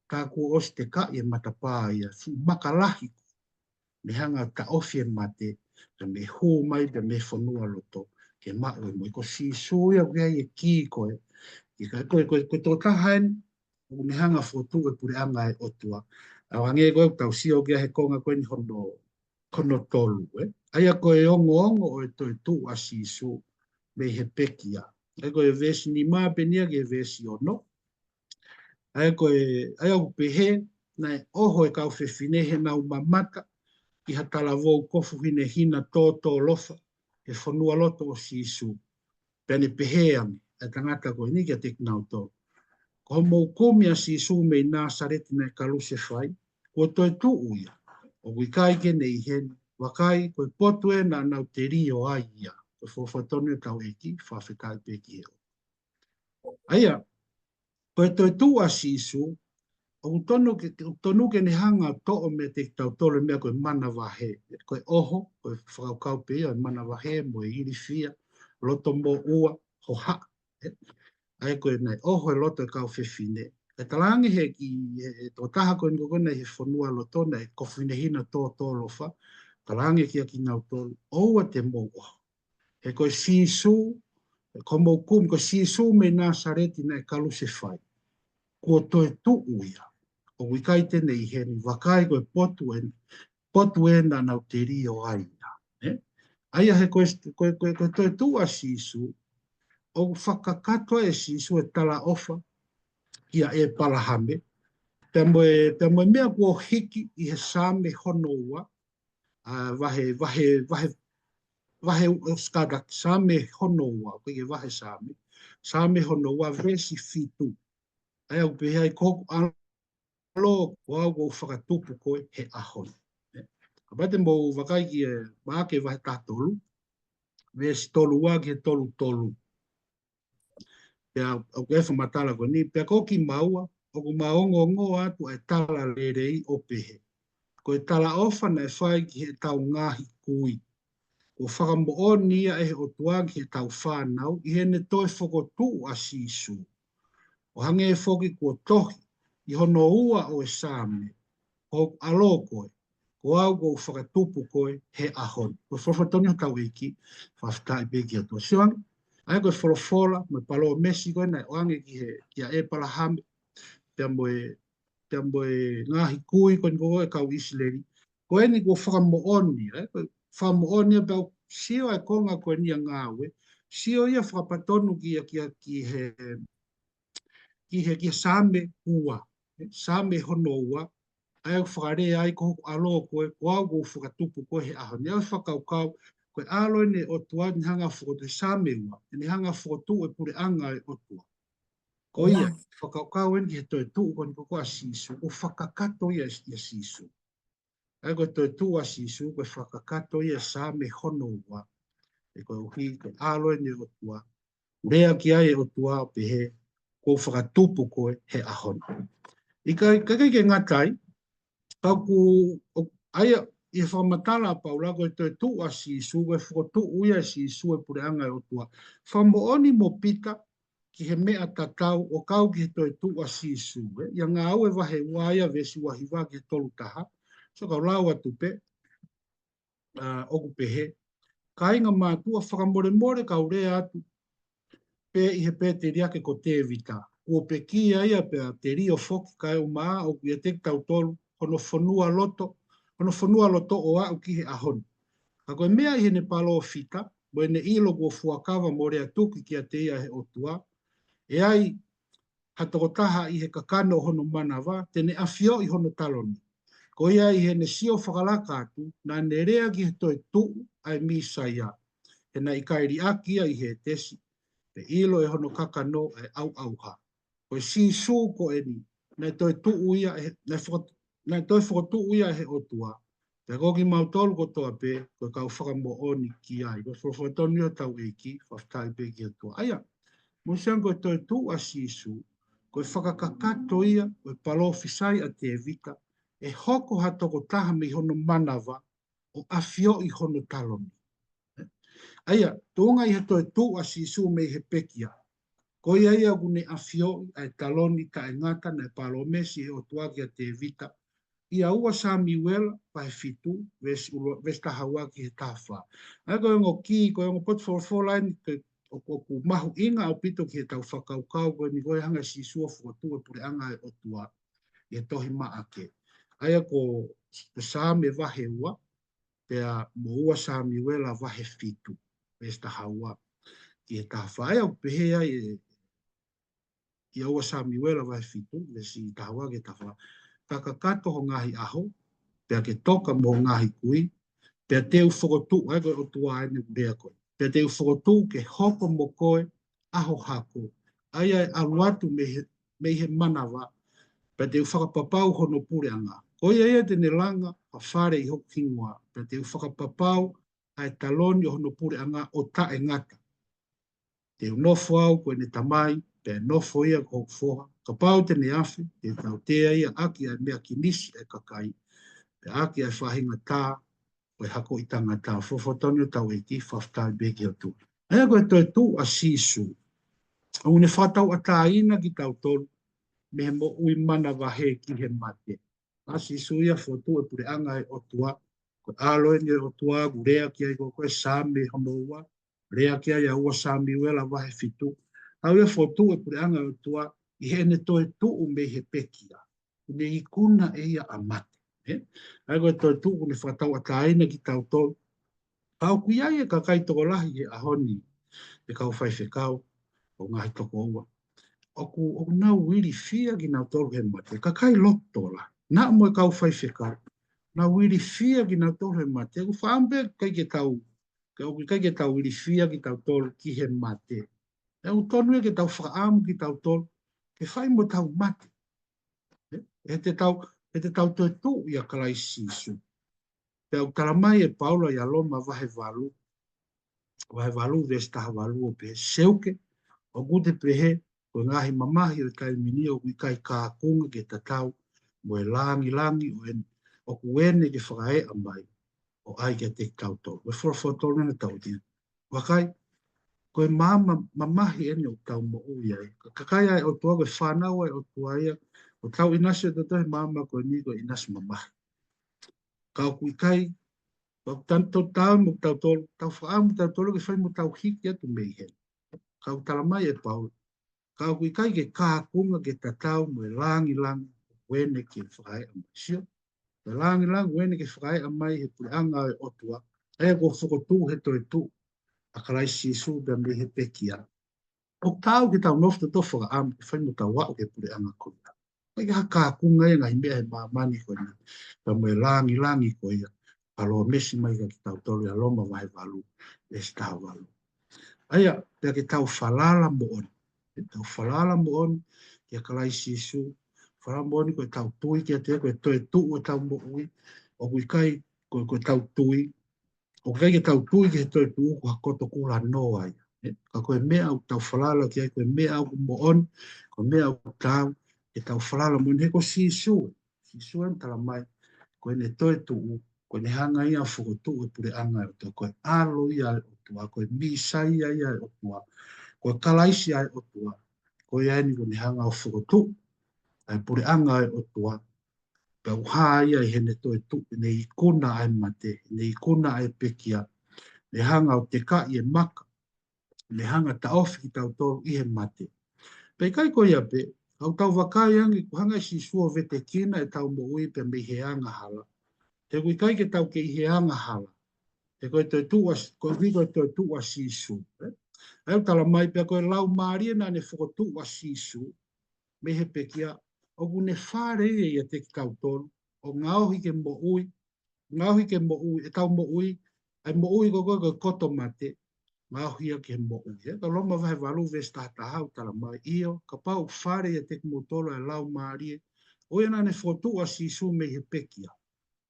ka kuo ʻosi tekaʻi e matapā ia, fuʻu maka lahi, ne hanga ʻo taʻofi e mate, pea mei hū mai, pea mei fonua loto, ke maʻu e moʻui. Ko Sīsū ia ʻoku ʻi ai e kī ko ē. ʻIkai ko e, ko e, ko e tokotaha eni, ʻoku ne hanga ʻo fokotuʻu e puleʻanga ʻo e ʻOtua. ʻA ia hangē ko ē ʻoku tau sio ki ai he konga ko eni hono, hono tolu, ē. ʻA ia ko e ongoongo ʻo e toetuʻu ʻa Sīsū mei he pekia. ʻA ia ko e veesi nima pē eni ia ki he veesi ono. ʻA ia ko e, ʻa ia ʻoku pehē, naʻe ʻoho e kau fefine heʻenau mamata ki ha talavou kofu hinehina tōtōlofa he fonua loto ʻo Sīsū. Pea ne pehē ange ʻa e tangata ko eni kiate kinautolu, ko hoʻomou kumi ʻa Sīsū mei Nāsaleti naʻe kalusefai, kuo toetuʻu ia. ʻOku ʻikai ke ne ʻi heni, vakai, ko e potu ē naʻa nau telio ai ia. Ko e fakatonu ʻo tau ʻEiki, fakafetaʻi pē ki he ʻOtua. ʻA ia, ko e toetuʻu ʻa Sīsū, ʻoku tonu ke, ʻoku tonu ke ne hanga ʻo toʻo meiate kitautolu e meʻa ko e manavahē, ko e ʻoho, ko e fakakaukau pē ia ʻo e manavahē mo e ilifia, loto moʻua, hohaʻa, ē. ʻA ia ko e naʻe ʻoho e loto e kau fefine. ʻE talaange he kiʻi, he, he tokotaha ko eni ko ē naʻe ʻi he fonua loto naʻe kofu hinehina tōtōlofa, talaange kiate kinautolu, ʻoua te mou ʻoho. He ko e Sīsū, ko hoʻomou kumi, ko Sīsū mei Nāsaleti naʻe kalusefai, kuo toetuʻu ia. ʻOku ʻikai te ne ʻi heni, vakai ko e potu ē, potu ē naʻa nau telio ai ia. Ē? ʻA ia he ko e, ko e, ko e, ko e toetuʻu ʻa Sīsū, ʻoku fakakakato ʻe Sīsū e talaʻofa kia ʻĒpalahame, Pea mo e, pea mo e meʻa kuo hiki ʻi he Saame hono ua, ʻa, vahe, vahe, vahe, vahe, ʻo skata, Saame hono ua, ko e vahe Saame, Saame hono ua, veesi fitu. ʻA ia ʻoku pehē ai, ko hoku ʻAlo, ko au ʻoku ou fakatupu koe he ʻaho ni. Kapau te mou vakai ki he Maʻake vahe taha tolu, veesi tolu ua ki he tolu tolu. Pea ʻoku ʻi ai e fakamatala ko eni, pea ko kimaua, ʻoku ma ongoongoa atu ʻa e tala lelei ʻo pehē, ko e talaʻofa naʻe fai ki heʻetau ngaahi kui, kuo fakamoʻoni ia ʻe he ʻOtua ki heʻetau fānau, ʻi heʻene toe fokotuʻu ʻa Sīsū. ʻO hangē foki kuo tohi ʻi hono ua ʻo e Saame, ko hoku ʻAlo koe, ko au ʻoku ou fakatupu koe he ʻaho ni. Ko e folofola tonu ia hotau ʻEiki, fakafetaʻi pē ki he ʻOtua. Sio ange, ʻa ia ko e folofola mo e palōmesi ko ē naʻe ʻoange ki he, kia ʻĒpalahame, pea mo e, pea mo e ngaahi kui ko eni ko ē ʻa e kau ʻIsileli. Ko eni kuo fakamoʻoni, ē, kuo fakamoʻoni ia pea u sio ʻa e konga ko eni ʻa Ngāue, sio ia fakapatonu ki he, ki he, ki he, ki he, ki he Saame ua, ē, Saame hono ua, ʻa ia ʻoku fakalea ai ko hoku ʻAlo koe, ko au ʻoku ou fakatupu koe he ʻaho ni. ʻA ia ʻoku fakakaukau, ko e ʻAlo eni ʻo e ʻOtua ne hanga ʻo fokotuʻu, Saame ua, ne hanga ʻo fokotuʻu e puleʻanga ʻo e ʻOtua. Ko ia, fakakaukau eni ki he toetuʻu ko eni ko ē ʻa Sīsū, ʻoku fakakakato ia ʻia Sīsū. ʻA ia ko e toetuʻu ʻa Sīsū, ko e fakakakato ia ʻa e Saame hono ua. He koeʻuhi, ko e ʻAlo eni ʻo e ʻOtua. Lea ki ai e ʻOtua ʻo pehē, ʻoku ou fakatupu koe he ʻaho ni. ʻIkai, ʻikai ke ngata ai, ka ʻoku, ʻo, ʻa ia, ʻi he fakamatala ʻa Paula ko e toetuʻu ʻa Sīsū, ko e fokotuʻu ia ʻe Sīsū e puleʻanga ʻo e ʻOtua. Fakamoʻoni mo Pita, ki he meʻa tatau ʻo kau ki he toetuʻu ʻa Sīsū, ē? ʻIa Ngāue vahe ua ia veesi ua hiva ki he tolu taha. So kau lau atu pē, ʻa, ʻoku pehē, kāinga mātuʻa, fakamolemole kau lea atu pē ʻi he pēteliake ko Tēvita. Kuo pekia ia pea telio foki kae ʻumaʻā ʻoku ʻiate kitautolu hono fonualoto, hono fonualoto ʻo aʻu ki he ʻaho ni. Ka ko e meʻa ʻi heʻene palōfita, mo ʻene ʻilo kuo fuakava mo lea tuki kiate ia ʻe he ʻOtua, ʻe ai ha tokotaha ʻi he kakano ʻo hono manava, te ne ʻafioʻi hono taloni. Ko ia ʻi heʻene sio fakalaka atu, naʻa ne lea ki he toetuʻu ʻa e Mīsaia, he naʻe ʻikai liʻaki ia ʻi Hētesi, pe ʻilo ʻe hono kakano ʻa e ʻauʻauha. Ko e Sīsū ko eni, naʻe toetuʻu ia ʻe, naʻe foko-, naʻe toe fokotuʻu ia ʻe he ʻOtua. Pea ko kimautolu kotoa pē, ko e kau fakamoʻoni ki ai. Ko e folofola tonu ia hotau ʻEiki, fakafetaʻi pē ki he ʻOtua. ʻA ia, mou sio ange ko e toetuʻu ʻa Sīsū, ko e fakakakato ia ʻo e palōfisai ʻa Tēvita, ʻe hoko ha tokotaha mei hono manava, ʻo ʻafioʻi hono taloni. ʻA ia, tuʻunga ʻi he toetuʻu ʻa Sīsū mei he pekia. Ko ia ia ʻoku ne ʻafioʻi ʻa e taloni taʻengata naʻe palōmesi ʻe he ʻOtua kia Tēvita. ʻIa ua Samiuela, vahe fitu, veesi ʻulu-, veesi taha ua ki he taha fā. ʻA ia ko e ongo kī, ko e ongo potu folofola eni ke, ʻoku, ʻoku mahuʻinga ʻaupito ki heʻetau fakakaukau ko eni ko e hanga ʻe Sīsū ʻo fokotuʻu e puleʻanga ʻo e ʻOtua ʻi he tohi Maʻake. ʻA ia ko, ko Saame vahe ua, pea mo ua Samiuela vahe fitu, veesi taha ua ki he taha fā. ʻA ia ʻoku pehē ai ʻe, ʻia ua Samiuela vahe fitu, veesi taha ua ki he taha fā. Ka kakato ho ngaahi ʻaho, pea ke toka mo ho ngaahi kui, pea te u fokotuʻu, ʻa ia ko e ʻOtua eni ʻoku lea ko ē. Pea te u fokotuʻu ke hoko mo koe ʻa ho hako, ʻa ia ʻe ʻalu atu mei he, mei he manava, pea te u fakapapau hono puleʻanga. Ko ia ia te ne langa ha fale ʻi hoku hingoa, pea te u fakapapau ʻa e taloni ʻo hono puleʻanga ʻo taʻengata. Te u nofo au ko ʻene tamai, pea nofo ia ko hoku foha. Kapau te ne afe, te u tautea ia ʻaki ʻa e meʻa kinisi ʻa e kakai, pea ʻaki ʻa e faʻahinga tā ʻo e hako ʻi tangata. Folofola tonu ia hotau ʻEiki, fakafetaʻi pē ki he ʻOtua. ʻA ia ko e toetuʻu ʻa Sīsū, ʻoku ne fakatauʻatāina kitautolu mei he moʻui manavahē ki he mate. ʻA Sīsū ia fokotuʻu e puleʻanga ʻo e ʻOtua, ko e ʻAlo eni ʻo e ʻOtua, ʻoku lea ki ai ko ē ko e Saame hono ua, lea ki ai ʻa ua Samiuela vahe fitu. ʻA ia fokotuʻu e puleʻanga ʻo e ʻOtua, ʻi heʻene toetuʻu mei he pekia. ʻOku ne ikuna ʻe ia ʻa mate. Ē? ʻA ia ko e toetuʻu ʻoku ne fakatauʻatāina kitautolu. Ka ʻoku ʻi ai e kakai tokolahi he ʻaho ni, ʻe kau faifekau, ʻo ngaahi tokoua. ʻoku, ʻoku nau ilifia kinautolu he mate, kakai loto lahi. Naʻa mo e kau faifekau, nau ilifia kinautolu he mate, ʻoku fakaʻamu pē ʻikai ke tau, ke ʻoku ʻikai ke tau ilifia kitautolu ki he mate. ʻOku tonu ia ke tau fakaʻamu kitautolu ke fai mo tau mate. ʻE, he te tau, he te tau toetuʻu ʻia Kalaisi Sīsū. Pea ʻoku tala mai ʻe Paula ʻia Loma vahe valu, vahe valu, veesi taha valu ʻo pehē, Seuke, ʻoku te pehē, ko e ngaahi mamahi ʻo e taimi ni ʻoku ʻikai kākunga ke tatau mo e langilangi ʻo ʻene, ʻoku ʻene ke fakaeʻa mai ʻo ʻai kiate kitautolu. Ko e folofola tolu naʻa tau ʻilo. Vakai, ko e maama mamahi ʻeni ʻoku tau moʻui ai. Ka, kakai ʻa e ʻOtua, ko e fānau ʻa e ʻOtua ia, ʻoku tau ʻinasi ʻo tau he maama ko eni ko e ʻinasi mamahi. Ka ʻoku ʻikai, ʻoku tau, tau, tau, mo tautolu, tau fakaʻamu tautolu ke fai mo tau hiki atu mei heni. Ka ʻoku tala mai ʻe Paula, ka ʻoku ʻikai ke kākunga ke tatau mo e langilangi ʻoku ʻene ke fakaeʻa mai. Sio, e langilangi ʻoku ʻene ke fakaeʻa mai he puleʻanga ʻo e ʻOtua, ʻa ia kuo fokotuʻu he toetuʻu ʻa Kalaisi Sīsū pea mei he pekia. ʻOku taau ke tau nofo tautolu fakaʻamu ke fai mo tau aʻu ki he puleʻanga ko ia. ʻIkai ke ha kākunga ia ʻa e ngaahi meʻa he māmani ko eni, pea mo e langilangi ko ia, palōmesi mai kiate kitautolu ʻia Loma vahe valu, veesi taha valu. ʻA ia, pea ke tau falala moʻoni. Ke tau falala moʻoni kia Kalaisi Sīsū, falala moʻoni ko e tau tui kiate ia, ko e toetuʻu ʻo e tau moʻui, ʻoku ʻikai ko, ko e tau tui, ʻoku ʻikai ke tau tui ki he toetuʻu ko ha koto kulanoa ia. ʻE, ka ko e meʻa ʻoku tau falala ki ai, ko e meʻa ʻoku moʻoni, ko e meʻa ʻoku taau, ke tau falala moʻoni he ko Sīsū. Sīsū ʻoku tala mai, ko ʻene toetuʻu, ko ʻene hanga ia ʻo fokotuʻu e puleʻanga ʻo e ʻOtua, ko e ʻAlo ia ʻo e ʻOtua, ko e Mīsaia ia ʻo e ʻOtua, ko e Kalaisi ia ʻo e ʻOtua, ko ia ʻeni ʻoku ne hanga ʻo fokotuʻu ʻa e puleʻanga ʻo e ʻOtua, pea ʻoku hā ia ʻi heʻene toetuʻu, ʻene ikuna ʻa e mate, ʻene ikuna ʻa e pekia, ʻene hanga ʻo tekaʻi e maka, ʻene hanga ʻo taʻofi kitautolu ʻi he mate. Pea ʻikai ko ia pē, ʻoku tau vakai ange, ʻoku hanga ʻe Sīsū ʻo vetekina e tau moʻui pea mei he angahala. He ʻoku ʻikai ke tau kei ʻi he angahala. He ko e toetuʻu ʻa, ko e, ko e toetuʻu ʻa Sīsū, ē? ʻA ia ʻoku tala mai pea ko e Laumālie naʻa ne fokotuʻu ʻa Sīsū mei he pekia, ʻoku ne fale ia ʻiate kitautolu, ʻo ngaohi ke moʻui, ngaohi ke moʻui, e tau moʻui, ʻa e moʻui ko ē ko e koto mate, ngaohi ia ke moʻui. Ē, ko Loma vahe valu veesi taha taha ʻoku tala mai, ʻio, kapau ʻoku fale ʻiate kimoutolu ʻa e Laumālie, ʻa ia naʻa ne fokotuʻu ʻa Sīsū mei he pekia.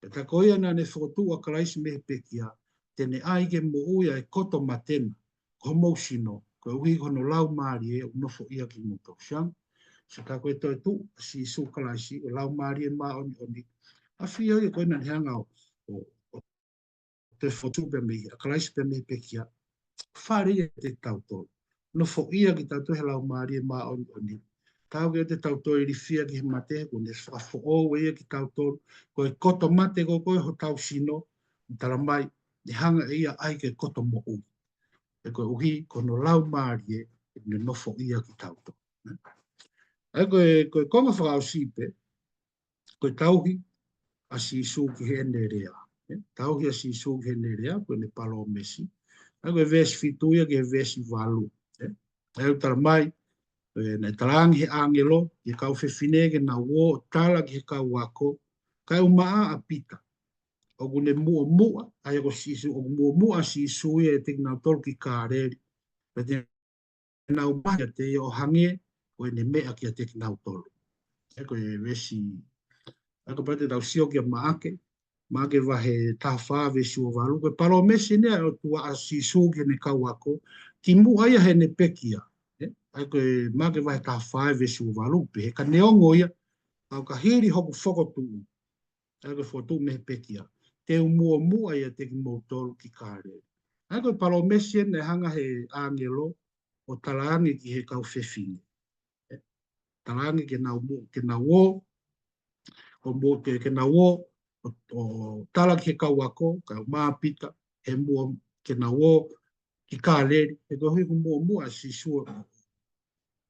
Pea tā ko ia naʻa ne fokotuʻu ʻa Kalaisi mei he pekia, te ne ʻai ke moʻui ʻa e koto mate na, ko homou sino, koeʻuhi ko hono Laumālie ʻoku nofoʻia kimoutolu. Sio ange, sio tā ko e toetuʻu ʻa Sīsū Kalaisi, ʻa e Laumālie Māʻoniʻoni, ʻafio ia ko ē naʻa ne hanga ʻo, ʻo, ʻo toe fokotuʻu pea mei, ʻa Kalaisi pea mei he pekia, fale ia ʻiate kitautolu. Nofoʻia kitautolu he Laumālie Māʻoniʻoni. Taau ke ʻoua te tau toe ilifia ki he mate, kuo ne fakafoʻou ʻe ia kitautolu, ko e koto mate ko ē ko ē hotau sino, ʻoku tala mai, ne hanga ʻe ia ʻai ke koto moʻui. He koeʻuhi, ko hono Laumālie, ʻoku ne nofoʻia kitautolu. ʻA ia ko e, ko e konga fakaʻosi pē, ko e tauhi ʻa Sīsū ki heʻene lea. Ē, tauhi ʻa Sīsū ki heʻene lea, ko ʻene palōmesi. ʻA ia ko e veesi fitu ia ki he veesi valu. Ē, ʻa ia ʻoku tala mai, ē, naʻe talaange ʻe he ʻāngelo ki he kau fefine ke nau ō ʻo tala ki he kau ako, kae ʻumaʻā ʻa Pita, ʻoku ne muʻomuʻa, ʻa ia ko Sīsū, ʻoku muʻomuʻa ʻa Sīsū ia ʻiate kinautolu ki Kāleli. Pea te nau mahi ʻiate ia ʻo hangē ko ʻene meʻa kiate kinautolu. Ē, ko e veesi, ʻa ia kapau te tau sio kia Maʻake, Maʻake vahe taha fā veesi ua valu, ko e palōmesi eni ʻa e ʻOtua ʻa Sīsū ki heʻene kau ako, kimuʻa ia heʻene pekia. Ē, ʻa ia ko e Maʻake vahe taha fā veesi ua valu, pehē ka neongo ia, ʻa ia ka hili hoku fokotuʻu, ʻa ia ko e fokotuʻu mei he pekia, te u muʻomuʻa ʻiate kimoutolu ki Kāleli. ʻA ia ko e palōmesi eni naʻe hanga ʻe he ʻāngelo ʻo talaange ki he kau fefine. Ē, talaange ke nau muʻo, ke nau ō, ʻo muʻo ke, ke nau ō, ʻo, ʻo tala ki he kau ako, kae ʻumaʻā ʻa Pita, he muʻo, ke nau ō ki Kāleli, he koeʻuhi ʻoku muʻomuʻa ʻa Sīsū ʻo,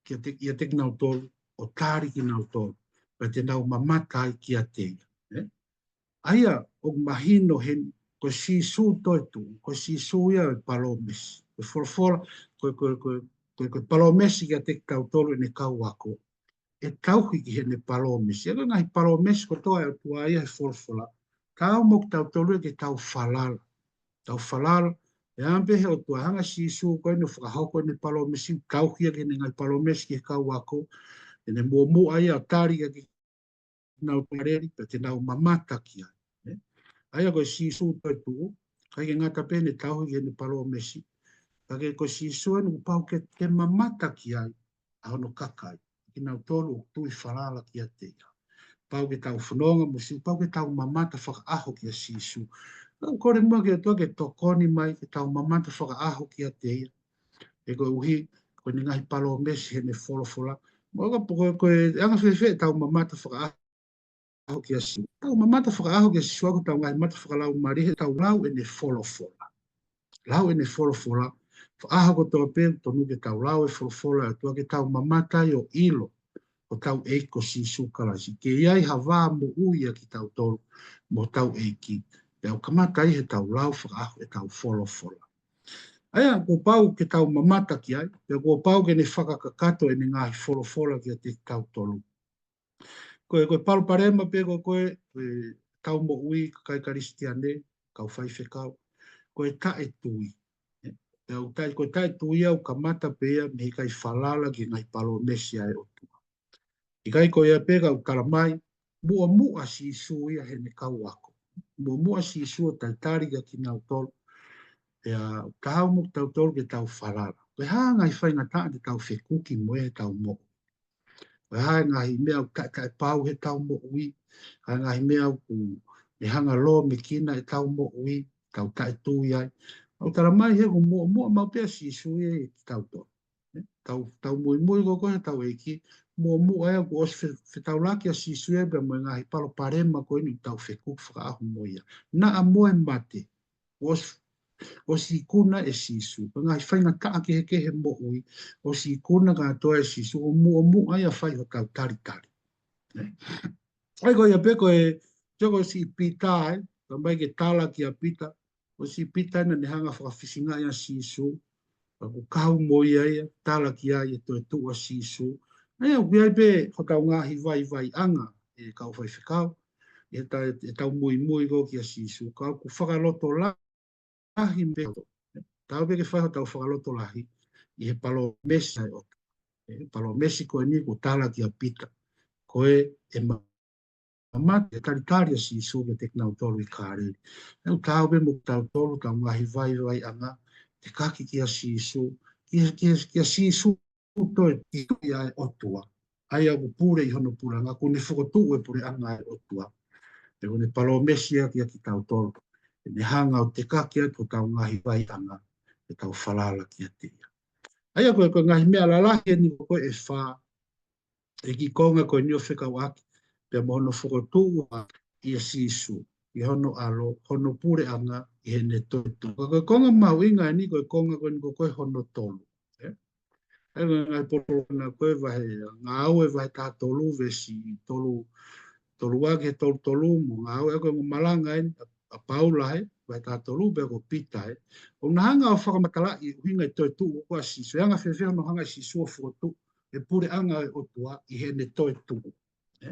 kiate, ʻiate kinautolu, ʻo tali kinautolu, pea te nau mamata ai kiate ia. Ē? ʻA ia, ʻoku mahino heni, ko Sīsū toetuʻu, ko Sīsū ia e palōmesi, ko e folofola, ko, ko, ko, ko e, ko e palōmesi kiate kitautolu ʻene kau ako, ʻe tauhi ki heʻene palōmesi. ʻA ia ko e ngaahi palōmesi kotoa ʻa e ʻOtua ia he folofola, taau mo kitautolu ia ke tau falala. Tau falala, ʻe ʻamanaki pē he ʻOtua, hanga ʻe Sīsū ko eni ʻo fakahoko ʻene palōmesi, tauhi ia ki heʻene ngaahi palōmesi ki he kau ako, ʻene muʻomuʻa ia ʻo tali kiate kinautolu ʻa e lelei, pea te nau mamata ki ai. ʻE? ʻA ia ko e Sīsū toetuʻu, ʻikai ke ngata pē heʻene tauhi ki heʻene palōmesi, ka ko e Sīsū eni kuo pau ke, ke mamata ki ai ʻa hono kakai, kinautolu ʻoku tui falala kiate ia. Pau ke tau fononga mo Sīsū, pau ke tau mamata fakaʻaho kia Sīsū. Ka ʻoku kole muʻa ki he ʻOtua ke tokoni mai ke tau mamata fakaʻaho kiate ia. He koeʻuhi, ko ʻene ngaahi palōmesi heʻene folofola. Mo ka po ko e, ko e anga fēfē ʻetau mamata fakaʻaho kia Sīsū. Tau mamata fakaʻaho kia Sīsū ʻaki hotau ngaahi mata fakalaumālie heʻetau lau ʻene folofola. Lau ʻene folofola, fakaʻaho kotoa pē, tonu ke tau lau e folofola ʻa e ʻOtua ke tau mamata ai ʻo ʻilo hotau ʻEiki ko Sīsū Kalaisi. Ke ʻi ai ha vā moʻui ʻa kitautolu mo hotau ʻEiki. Pea ʻoku kamata ai heʻetau lau fakaʻaho ʻetau folofola. ʻA ia, kuo pau ke tau mamata ki ai, pea kuo pau ke ne fakakakato ʻene ngaahi folofola kiate kitautolu. Ko e, ko e palopalema pē ko e, ko e, ʻetau moʻui kakai Kalisitiane, kau faifekau, ko e taʻetui. Pea ʻoku taʻe, ko e taʻetui ia ʻoku kamata pē ia mei he ʻikai falala ki he ngaahi palōmesi ʻa e ʻOtua. ʻIkai ko ia pē ka ʻoku tala mai, muʻomuʻa Sīsū ia heʻene kau ako. Muʻomuʻa Sīsū ʻo talitali kiate kinautolu. Pea ʻoku taau mo kitautolu ke tau falala. Ko e hā e ngaahi faingataʻa te tau fekuki mo ia heʻetau moʻui. Ko e hā e ngaahi meʻa ʻoku taʻetaʻepau heʻetau moʻui. Ko e ngaahi meʻa ʻoku ne hanga ʻo lōmekina ʻetau moʻui, tau taʻetui ai. ʻOku tala mai he ʻoku muʻomuʻa maʻu pē ʻa Sīsū ia kiate kitautolu. Tau, tau muimui ko ē ki hotau ʻEiki, muʻomuʻa ia kuo ʻosi fe-, fetaulaki ʻa Sīsū ia pea mo e ngaahi palopalema ko eni ʻoku tau fekuki fakaʻaho mo ia. Naʻa mo e mate, ʻosi, ʻosi ikuna ʻe Sīsū. Ko e ngaahi faingataʻa kehekehe moʻui, ʻosi ikuna kātoa ʻe Sīsū, ʻo muʻomuʻa ia fai hotau talitali. ʻA ia ko ia pē ko e, tio ko siʻi Pita ē, ka mai ke tala kia Pita, ko siʻi Pita naʻa ne hanga fakafisingaʻi ʻa Sīsū, ka kuo kau mo ia ia, tala ki ai e toetuʻu ʻa Sīsū. ʻA ia, ʻoku ʻi ai pē hotau ngaahi vaivaiʻanga ʻe kau faifekau, ʻi heʻeta-, ʻetau muimui ko ē kia Sīsū, ka ʻoku fakalotolahi pē. Tau pē ke fai hotau fakalotolahi, ʻi he palōmesi ʻa e ʻOtua. ʻE, palōmesi ko eni kuo tala kia Pita. Ko e, ʻe ma-, mamata e talitali ʻa Sīsū kiate kinautolu ʻi Kāleli. ʻE, ʻoku taau pē mo kitautolu, tau ngaahi vaivaiʻanga, tekaki kia Sīsū, kia, kia, kia Sīsū toe ʻi he ʻOtua. ʻA ia ʻoku pule ʻi hono puleʻanga, kuo ne fokotuʻu e puleʻanga ʻa e ʻOtua. Pea kuo ne palōmesi ia kia kitautolu. ʻE ne hanga ʻo tekaki atu hotau ngaahi vaivaiʻanga, ʻetau falala kiate ia. ʻA ia ko e, ko e ngaahi meʻa lalahi eni ko ē ʻe fā, ʻe kiʻi konga ko eni ʻo fekauʻaki, pea mo hono fokotuʻu ʻa Sīsū, ʻi hono ʻAlo, hono puleʻanga, ʻi heʻene toetuʻu. Ka ko e konga mahuʻinga eni ko e konga ko eni ko ē hono tolu. ʻE? ʻA ia ko e ngaahi polokalama ko ē vahe, Ngāue vahe taha tolu, veesi tolu, tolu ua ki he tolu tolu mo Ngāue, ʻa ia ko e ongo malanga eni ʻa, ʻa Paula he, vahe taha tolu, pea ko Pita ē. ʻOku na hanga ʻo fakamatalaʻi ʻuhinga e toetuʻu ko ē ʻa Sīsū, ʻe anga fēfē hono hanga ʻe Sīsū ʻo fokotuʻu e puleʻanga ʻo e ʻOtua ʻi heʻene toetuʻu. ʻE?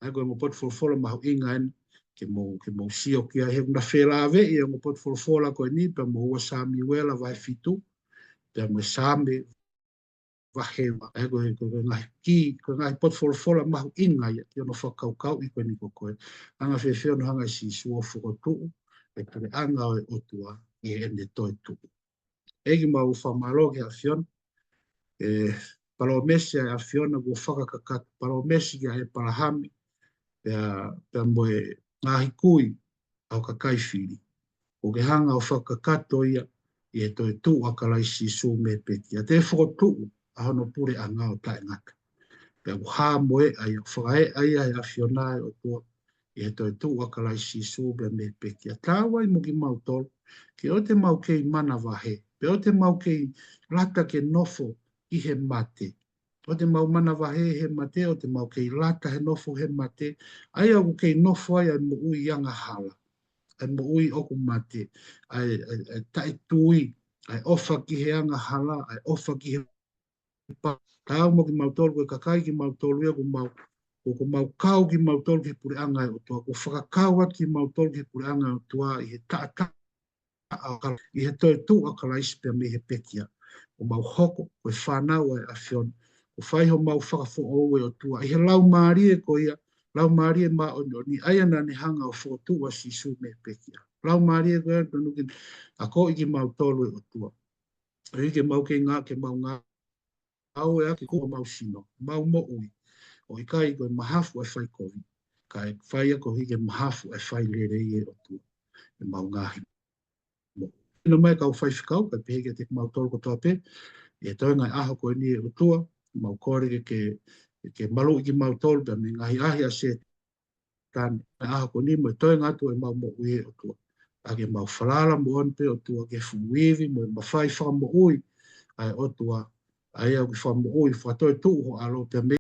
ʻA ia ko e ongo potu folofola mahuʻinga eni, ke mou, ke mou sio ki ai he ʻoku na felāveʻi e ongo potu folofola ko eni, pea mo ua Sāmiuela vahe fitu, pea mo e Saame vahe ua. ʻA ia ko e, ko e, ko e ngaahi kī, ko e ngaahi potu folofola mahuʻinga ia, ki hono fakakaukauʻi ko eni ko ē. ʻE anga fēfē hono hanga ʻe Sīsū ʻo fokotuʻu e puleʻanga ʻo e ʻOtua ʻi heʻene toetuʻu. ʻEiki, mau fakamālō ki he ʻAfiona, ʻe palōmesi ʻa e ʻAfiona kuo fakakakato, palōmesi kia ʻĒpalahame, pea, pea mo e ngaahi kui ʻa ho kakai fili. ʻOku ke hanga ʻo fakakakato ia ʻi he toetuʻu ʻa Kalaisi Sīsū mei he pekia. Te fokotuʻu ʻa hono puleʻanga ʻo taʻengata. Pea ʻoku hā mo e ʻai, ʻoku fakaeʻa ia ʻe he ʻAfiona ʻe ʻOtua, ʻi he toetuʻu ʻa Kalaisi Sīsū pea mei he pekia. Taau ai mo kimautolu, ke ʻoua te mau kei manavahē, pea ʻoua te mau kei lata ke nofo ʻi he mate. ʻOua te mau manavahē he mate, ʻoua te mau kei lata he nofo he mate, ʻa ia ʻoku kei nofo ai ʻa e moʻui angahala, ʻa e moʻui ʻoku mate, ʻa e, ʻa e, ʻa e taʻetui, ʻa e ʻofa ki he angahala, ʻa e ʻofa ki he pa, taau mo kimautolu, ko e kakai kimautolu ia, ko mau, ko, ko mau kau kimautolu ki he puleʻanga ʻo e ʻOtua, ko fakakau atu kimautolu ki he puleʻanga ʻo e ʻOtua ʻi he taʻataʻa ʻa Kal-, ʻi he toetuʻu ʻa Kalaisi pea mei he pekia. Ko mau hoko ko e fānau ʻa e ʻAfiona, ko fai homau fakafoʻou ʻe ʻOtua ʻi he Laumālie ko ia, Laumālie Māʻoniʻoni, ʻa ia naʻa ne hanga ʻo fokotuʻu ʻa Sīsū mei he pekia. Laumālie ko ia, tonu ke akoʻi kimautolu ʻe ʻOtua. ʻIkai ke mau kei ngā, ke mau ngā au ʻe ake ko mau sino, mau moʻui. ʻO ʻikai ko e mahafu ʻe fai kovi, kae fai ia ko e hiki e mahafu ʻe fai lelei ʻe ʻOtua ʻemau ngaahi moʻui. ʻIno mai kau faifekau, kae pehē kiate kimautolu kotoa pē, ʻi he toenga ʻo e ʻaho ko eni ʻe ʻOtua, mau kole ke, ke, ke maluʻi kimautolu pea mei he ngaahi ʻahiʻahi ʻa Sētane, ʻa e ʻaho ko eni mo e toenga atu ʻemau moʻui ʻe ʻOtua. ʻA ke mau falala moʻoni pē ʻOtua ki he fuʻu ivi mo e mafai fakamoʻui ʻa e ʻOtua, ʻa ia ʻoku fakamoʻui, fakatoetuʻu ho ʻAlo pea mei